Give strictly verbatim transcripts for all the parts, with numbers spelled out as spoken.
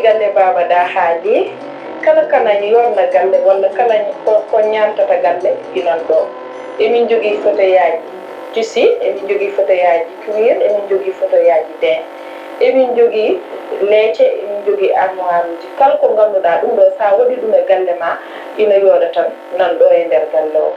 Galle Baaba Daha Ly, kala kanañ yorna galle walla kanañ ko, ko ñaantata galle, inan ɗoo. Emin njogii foteyaaji tisi, emin njogii foteyaaji cuir, emin njogii foteyaaji daim. Emin njogii leece, emin njogii armoiruuji. Kala ko ngannduɗaa ɗum ɗoo, so a waɗii ɗum e galle maa, ina yooɗa tan, nan ɗoo e nder galle o.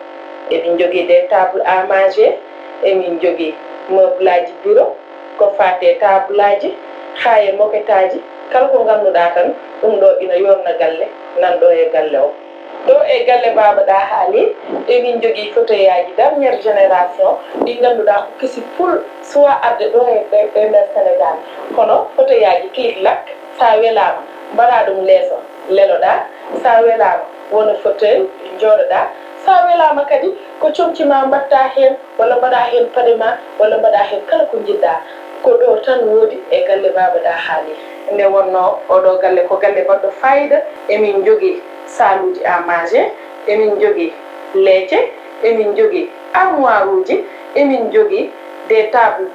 Emin njogii des tables à manger, emin njogii meublaaji bureau, ko faati e taabulaaji, haa e moketaaji, kala ko ngannduɗaa tan, ɗum ɗoo ina yoorna galle, nan ɗoo e galle o. Ɗoo e galle Baaba Daha Ly, emin njogii foteyaaji dernière génération, ɗi ngannduɗaa ko kesi pul, suwaa arde ɗoo e, e, e nder Sénégal. Kono foteyaaji clic-clac, so a welaama, mbaɗaa ɗum leeso, leloɗaa, so a welaama, wona fauteuil, njooɗoɗaa, so a welaama kadi, ko comci maa mbaɗtaa heen, walla mbaɗaa heen paɗe maa, walla mbaɗaa heen kala ko njiɗ-ɗaa. Ko ɗoo tan woodi e galle Baaba Daha Ly. Nde wonnoo oo ɗoo galle ko galle baɗɗo faayiida, emin njogii saaluuji à manger, emin njogii leece, emin njogii armoiruuji, emin njogii des tables,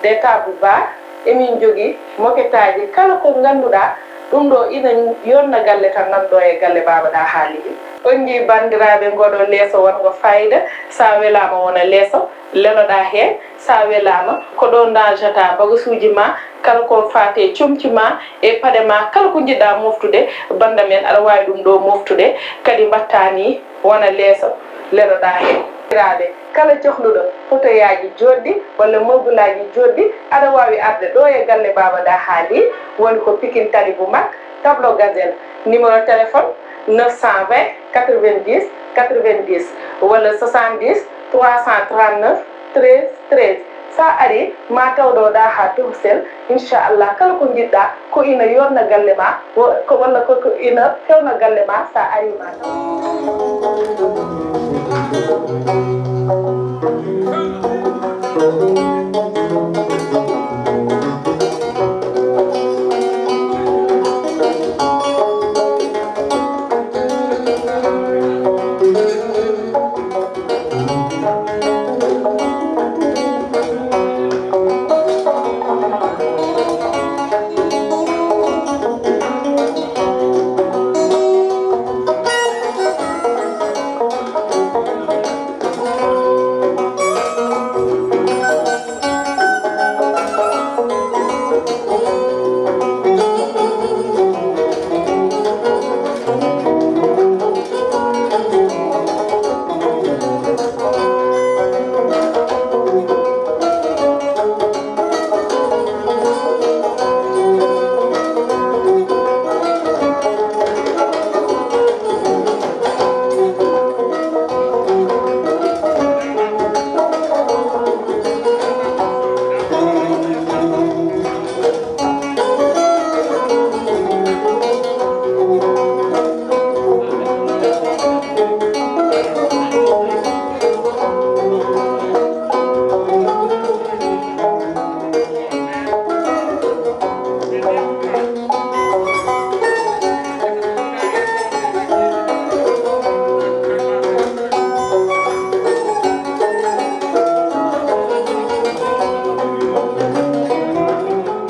des tables bar, emin njogii moketaaji, kala ko ngannduɗaa ɗum ɗoo ina yonna galle tan nan ɗoo e galle Baaba Daha Ly. On njii banndiraaɓe ngoo ɗoo leeso wonngo faayiida, so a welaama wona leeso, leloɗaa heen, so a welaama ko ɗoo ndañataa bagasuuji maa, kala ko faati e comci maa e paɗe maa, kala ko njiɗ-ɗaa moftude, bannda men aɗa waawi ɗum ɗoo moftude, kadi mbaɗtaa nii wona leeso, leloɗaa heen. Banndiraaɓe, kala cohluɗo foteyaaji jooɗɗi walla meublaaji jooɗɗi, aɗa waawi arde ɗoo e galle Baaba Daha Ly, woni ko Pikine Tali bu mag, tableau Gazelle, numéro téléphone neuf cent vingt quatre-vingt-dix quatre-vingt-dix walla soixante-dix trois cent trente-neuf treize treize. So a arii, ma taw ɗoo Daha Tourcel, inchallah, kala ko njiɗ-ɗaa, ko ina yorna galle maa, wo-, ko, walla ko, ko ina fewna galle maa, so a arii ma taw.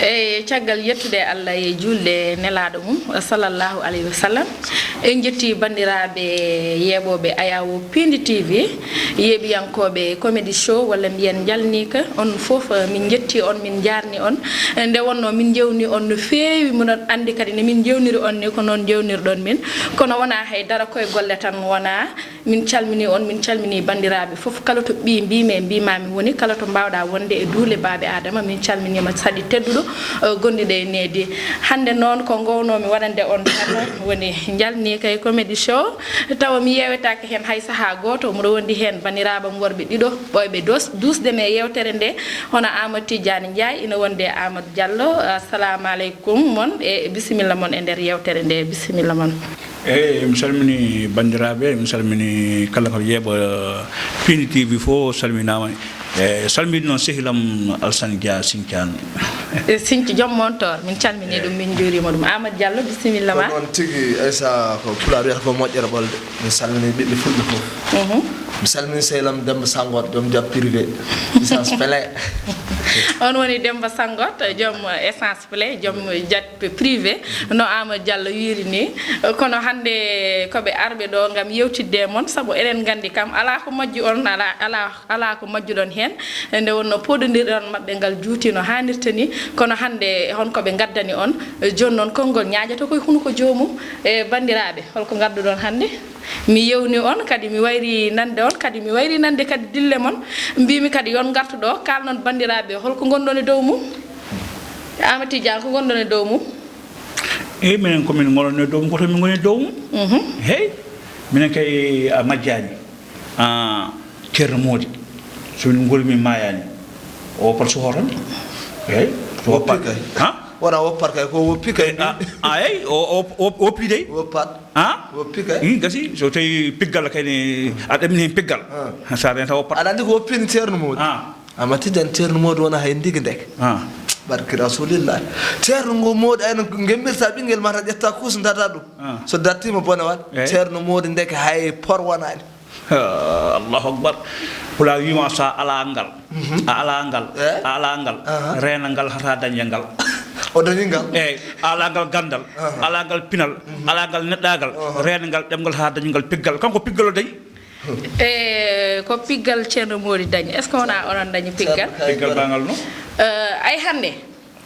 Eyi, caggal yettude Allah e juulde nelaaɗo mum, sallallahu alayhi wa sallam, en njetti banndiraaɓe yeeɓooɓe Ayawo Pindi T V, yeeɓiyankooɓe Comedy Show, walla mbiyen Njalniika, on fof, eh, min njetti on, min njaarni on. Eh, nde wonnoo min njewni on no feewi, miɗon anndi kadi no min njewniri on ni, ko noon njewnirɗon min. Kono wonaa hay dara, koye golle tan wonaa. Min calminii on, min calminii banndiraaɓe fof, kala to ɓiy mbiimi e mbiimaami woni, kala to mbaawɗaa wonde e duule baaɓe Aadama, min calminiima saɗi tedduɗo, eh, gonɗuɗo e needi. Hannde noon ko ngownoomi waɗande on tan woni Njalniika e Comedy Show, tawa mi yeewetaake heen hay sahaa gooto, mboɗo wondi heen banndiraaɓe am worɓe ɗiɗo, ɓooyɓe dos-, duusde mi e yeewtere nde, hono Amadou Tidiani Ndiaye, ina wondi e Amadou Diallo. Assalamu aleykum mon e bisimilla mon e nder yeewtere nde, bisimilla mon. Eyi, mi salmini banndiraaɓe, mi salmini kala ko yeeɓa Pindi T V fof, salminaama. E salmini noon sehil am Alsane Dia Sinthiane. E Sinthi joom montor, min calmini ɗum, min njuurima ɗum. Amadou Diallo, bisimilla ma. Ko noon tigi, Aissa, ko Pulaar wiyata ko moƴƴere ɓolde. Mi salmini ɓiɓɓe Fulɓe fof. Mhm. Mi salmini sehil am Demba Sangor, joom job privé, licence pele. On woni Demba Sangot, joom essence play, joom jet privé, no Amadou Diallo wiiri ni. Kono hannde ko ɓe arɓe ɗo ngam yewtidde e mon, sabu eɗen nganndi kam, alaa ko majju on, alaa, alaa, alaa ko majjuɗon heen. Nde wonno pooɗondirɗe on maɓɓe ngal juuti no haanirta ni. Kono hannde hon ko ɓe ngaddani on, jooni noon konngol ñaaƴata koye hunuko joomum. E banndiraaɓe, holko ngadduɗon hannde? Mi yewni on, kadi mi wayri nande on, kadi mi wayri nande kadi dille mon. Mbimi kadi yon ngartu ɗo, kalnon banndiraaɓe, holko ngonɗon e dow mum? Amady Tidiane, ko ngonɗon e dow mum? Eyi, minen ko min ngonɗon e dow mum, ko to min ngoni e dow mum. Mhm. Hey, minen kay a majjani. Ah, Ceerno Moodi, so min ngoli min maayani. O woppat soho tan. Eyi, so woppat. Woppi kay. Ha? Wona woppat kay, ko woppi kay. Eh, ah, ah, eyi, o, o, o, woppi dey. Woppat. Ha? Woppi kay. Hmm, gasi, so tawi piggal kay ne, a ɗamini hen piggal. Ah. Sa renta woppat. Aɗa anndi ko woppini Ceerno Moodi? Ah. Amma tijjan Ceerno Moodi wona hay ndigi ndeke. Ah. Barki Rasulillah. Ceerno ngo Moodi ayno gemmirta ɓinngel mata ƴetta kuus data ɗum. Ah. So dartima bone wat. Eh. Ceerno Moodi ndeke hay por wonani. Ah, Allahu Akbar. Pulaar wiima so a alaa ngal, mhm, a alaa ngal, eh, a alaa ngal, aha, reena ngal hata dañde ngal. O dañi ngal? Eeyi, a alaa ngal ganndal, aha, a alaa ngal pinal, mhm, a alaa ngal neɗɗaagal, aha, reena ngal ɗemngal hata dañi ngal piggal. Kanko piggal o dañi? E ko piggal Ceerno Moodi dañi? Est-ce que wona onon dañi piggal? Piggal bangal no? Eh, ay hannde,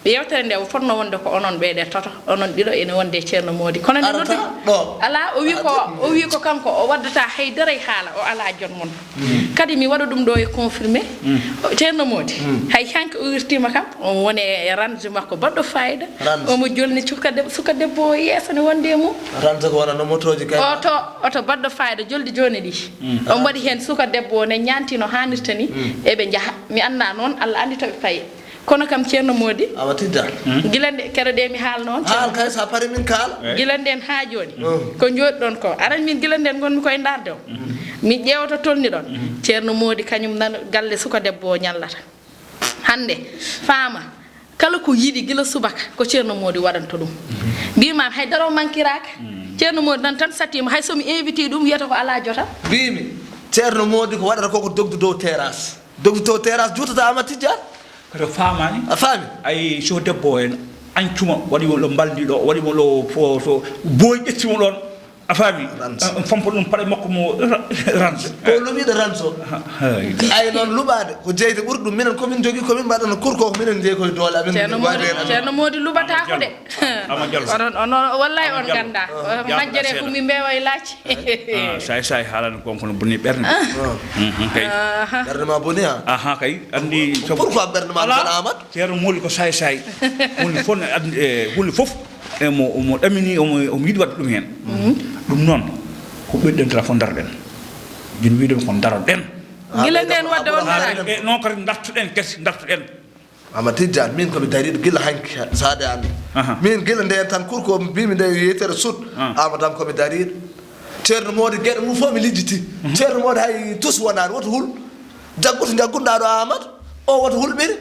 yewtere nde o fotno wonde ko onon ɓeeɗe toto, onon ɗiɗo ene wonde e Ceerno Moodi. Kono nde noddi, ɗo. Alaa, o wi ko, o wi ko kanko, o waddata haydara e haala, o alaa joot mon. Mm. Kadi mi waɗa ɗum ɗo e confirmé. Mm. Ceerno Moodi, mm, hay hanki o wirtima kam, o woni e range makko baɗɗo fayida. Range. Omo jolni suka deb-, suka debbo o yeeso ne wonde e mum. Range ko wona no motooji kay. Oto, oto baɗɗo fayida joldi jooni ɗi. Mm. On mbaɗi heen suka debbo o ne ñaanti no haanirta ni, mm, eɓe njaha. Mi annda noon, Allah anndi to ɓe payi. Kono kam Ceerno Moodi, awa tidda. Hmm? Gila nde, keɗoɗe mi haalno on, haal Ceerno. Kay, sa pari min kaala. Eh. Gila nden haa jooni. Hmm. Ko njooɗi ɗon ko. Aran min gila nden ngonmi koye ndaarde o. Hmm. Mi ƴeewa to tolni ɗon. Hmm. Ceerno Moodi kañum nan galle suka debbo o ñallata. Hannde, faama, kala ko yiɗi gila subaka, ko Ceerno Moodi waɗanto ɗum. Hmm. Mbima hay daro mankiraaka. Hmm. Ceerno Moodi nan tan sattima, hay so mi invité ɗum, wiyata ko alaa jota. Mbimi, Ceerno Moodi ko waɗata ko, ko dogdu dow terrasse. Dogdu dow terrasse juutata Ama Tijjaan. Koto faamaani. A faami? Ay, so debbo en ancuma, waɗi mo ɗo mbalndi ɗo, waɗi mo ɗo fo-, so booy ƴetti mo ɗon. A faami? Rans. Ah, on fampa ɗum paɗe makko mo ra-, rans. Ko luɓiiɗo rans o. Ha, hay. Ay noon luɓaade, ko jeyde ɓuri ɗum. Minen ko min jogii, ko min mbaɗano kurko, ko minen jeyi koye doole amen. Ceerno Moodi, Ceerno Moodi luɓataako de. Ama Diallo. Onon, onon, wallahi on ganda. Ama Diallo. Majjere ko mi mbeewa e laaci. Ah, say say haalani kon kono boni ɓernde. Ah. Mhm, kay. Aha. Ɓernde ma boni ha? Aha, kay. Andi sabu. Pourquoi ɓernde ma boni, Amadou? Ceerno Moodi ko say say. Huunde fof ne andi, e, huunde fof, e, mo, mo ɗamini, omo, omo yiɗi waɗde ɗum heen. Mhm. Ɗum noon, ko ɓeyden téléphone, ndaroɗen. Joni wiide ko ndaroɗen. Ah, gila nden wadde on daraade. E, noon kadi ndartuɗen kadi, ndartuɗen. Ama Tijjaan, min ko mi dariiɗo gila hanki, saade an. Aha. Min gila nden tan, kurko o mbimi nde yeytere sut, ah, Amadou am ko mi dariiɗo. Ceerno Moodi geɗe mum fof mi lijjiti. Mhm. Ceerno Moodi hay tus wonaani, woto hul. Jagguto jaggunɗaa ɗo Amadou, o woto hulɓiri.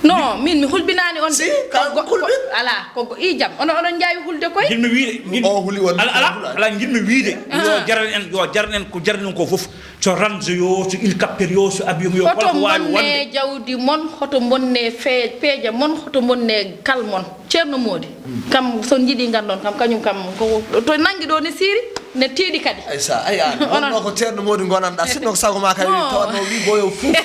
Non, min mi hulɓinaani on de. Si, ka ko go-, hulɓi. Ko, ala, ko go-, i jam. Ono, onon njaawi hulde koy? Ngilmi wiide, ngil-, o huli on, ala, ala, hulaani. Ala, ngilmi wiide. Ah. Yo jaran en, yo jaran en ko jaran en ko fof. So range yo, so hélicoptère yo, so avion yo, kala ko waawi wonde. Hoto bonne jawdi mon, hoto bonne fe-, peeje mon, hoto bonne kal mon. Ceerno Moodi, kam so njiɗi nganndon kam, kañum kam, ko to nanngi ɗo ne siiri, ne tiiɗi kadi. Ay sa, ay an, onon wonno ko Ceerno Moodi ngonanɗa, sinno ko sago ma kay, non, tawatno wi boyo fof.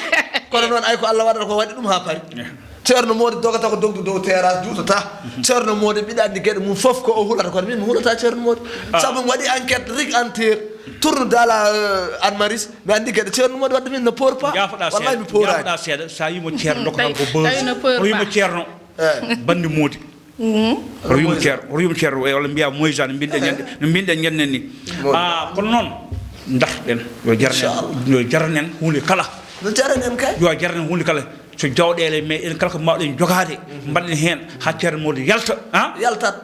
Kono noon ay ko Allah waɗata ko waɗi ɗum haa paari. Eh. Ceerno Moodi dogata ko dogdu dow terrasse, juutata. Ceerno Moodi mbiɗa anndi geɗe mum fof ko o hulata, kono min mi hulata Ceerno Moodi. Ah. Sabu mi waɗi enquête rig entière. Tourne dans la, euh, Anne Maris, mi anndi geɗe Ceerno Moodi wadde min no poor pa. Jaafoɗa seeɗa, wallahi mi pooraani. Jaafoɗa seeɗa, sa yimo Ceerno ko kanko buzz. Tawi no poor pa. Ko yimo Ceerno. Eh. Bandi Moodi. Mhm. Ko yimo Ceerno, ko yimo Ceerno, e walla mbiya Moysane, mbinɗen ñande, no mbinɗen ñande ni. Moodi. Ah, kono noon, ndartoɗen, yo jaranen, inchallah, yo jaranen huunde kala. No jaranen kay? Yo jaranen huunde kala. So jawɗeele, mais en kala ko mbawɗen jogaade, mhm, mbaɗen heen, haa Ceerno Moodi yalta, ah? Yaltat.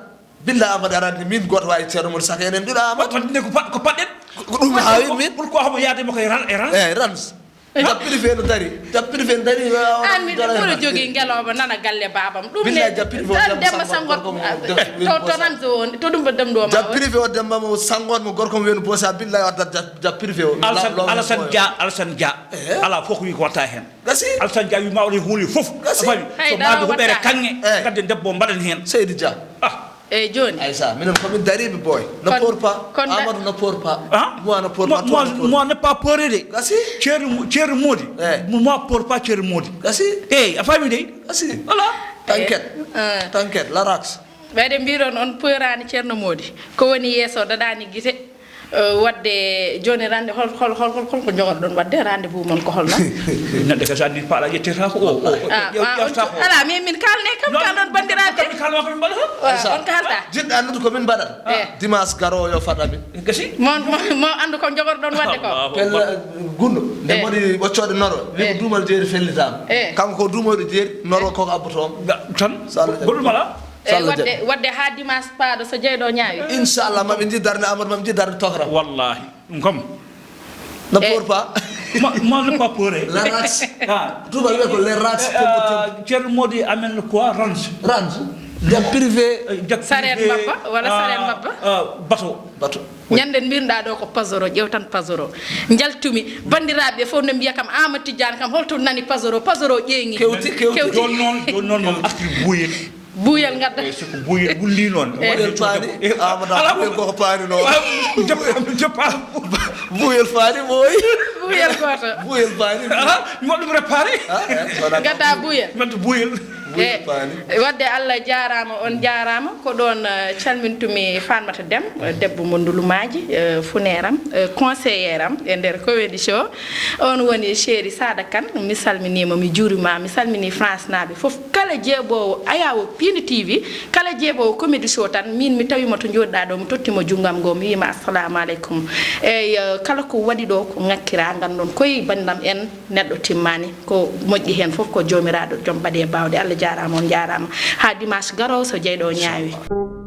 Billa Amadou aɗa anndi min gooto waawi Ceerno Moodi Saka enen ɗiɗo Amadou. Wadde ko pa-, ko paɗɗen. Ko ɗum haawi min. Pour ko homo yaade mo koye ran-, e rans. Eeyi, rans. Jab privé no dari. Jab privé no dari. An mi ɗum ɓuri jogii ngelooba nana galle baabam. Ɗum ne Billahi, jab privé o tan Demba Demba Sangor. Sangor ko mo def- To to nan zone to ɗum ba dem ɗo ma. Jab privé o Demba mo Sangor mo gorko mo wiyno Bosa, billahi o addat jab, jab privé o. Alasan Law- Law- Alasan Law- Dia, Alasan Dia. Eh? Ala fof ko wi ko watta hen. Gasi. Alasan Dia wi ma waɗi huuli fof. Gasi. A faami? Hay So dara maɗo huɓere watta. Kanŋe, Eh. Gadde debbo mbaɗen hen. Seydi Dia. Ah. Eyyi, jooni. Aïssa, minen ko min dariiɓe, boy. Ne Kon- pour pas. Kon da- Amadou ne pour pas. Ah? Moi ne pour pas, Moi, toi moi, ne pour moi pas. Ne pas peur de. Gasi. Ceerno, Ceerno Mody. Eh. Moi pour pas Ceerno Mody. Gasi. Eyyi, a faami de? Gasi. Voilà. T'inquiète. Eh. T'inquiète, la rax. Ɓayde mbiɗon on peuraani Ceerno Mody. Ko woni yeeso daɗaani gite. Eh, waɗde jooni rande hol, hol, hol, hol, hol ko jogorɗon waɗde rendez-vous mon ko holno? Neɗɗo kadi so addi paala ƴettata ko o, o, o, Ah, ƴew- ah, on ƴewta ko o. Ala, min, min kaalne kam, Non, kaalɗon banndiraaɓe. Kam mi kaalma ko min mbaɗata. Waaw, Aïssa, on ko haalta. Jiɗɗo anndude ko min mbaɗata. Eh. Dimanche garoowo yo fat amin. Gasi. Mon, mon, mo anndu ko jogorɗon waɗde ko. Allahu Pelle Akbar. Gunno. Nde Eh. Mbaɗi ɓoccoɗe noro. Wi ko Eh. Duumal jeeri fellitaama. Eh. Kanko ko duumoyɗo jeeri, noro koko abbotooma. Ga-, tan. So Allah jaɓi. Goɗɗum alaa? Eyyi, Inchallah, wadde, jaɓi. Wadde haa dimanche paaɗo so jeyɗo ñaawi. Inchallah, maɓe jii darde Amadou, maɓe jii darde Tokra. Wallahi, ɗum kam. Ne Eh. Pour pas. Ma, ma ne pas peur. La race. Ah. Touba wiye ko les races. Eh, ah, Ceerno Mody amen quoi, range. Range. Jab privé. Eh, jab Sareet privé, mbabba, wala ah, sareet mbabba? Ah, bateau. Bateau. Ñande mbirɗa ɗo ko pasoro, ƴew tan pasoro. Njaltumi, banndiraaɓe fof no mbiya kam, Amadou Tidiane kam, holto nani pasoro? Pasoro ƴeeŋi. Kewti, kewti. Kewti. Jooni noon, jooni noon, moom artir buuyel. Buuyel ngadda. Eh, so ko buuyel wulli noon. Eh. Buuyel paani. Eh, Amadou, ala buuyel ko. Koko paani noon. Ah, joppa, joppa. Buuyel paani, boy. Buuyel gooto. Buuyel paani. Ah, mi waɗa ɗum réparé. Ah, eh, wona Ngadda buuyel. Mbaɗa buuyel. Buuyel Eh, paani. Wadde Allah jaaraama, on jaaraama. Ko ɗoon, eh, calmintumi Fatmata Dem, eh, debbo mo Ndulumaaji, eh, funeeram, eh, conseillère am e nder Comedy Show. On woni Chéri Sada Kane, mi salminiima, mi juuriima, mi salminii France naaɓe fof. Kala jeeɓoowo Ayaawo Pindi T V, kala jeeɓoowo Comedy Show tan, miin mi tawiima to njooɗiɗaa ɗo, mi tottiima junngo am ngo, mi wiima, "Assalamu aleykum." Eey, eh, kala ko waɗi ɗo ko ŋakkiraa, nganndon koye banndam en, neɗɗo timmaani. Ko moƴƴi heen fof ko Joomiraaɗo, joom baɗe e baawɗe. Allah jaaraama, on njaaraama. Haa dimanche garoowo so jeyɗo ñaawi.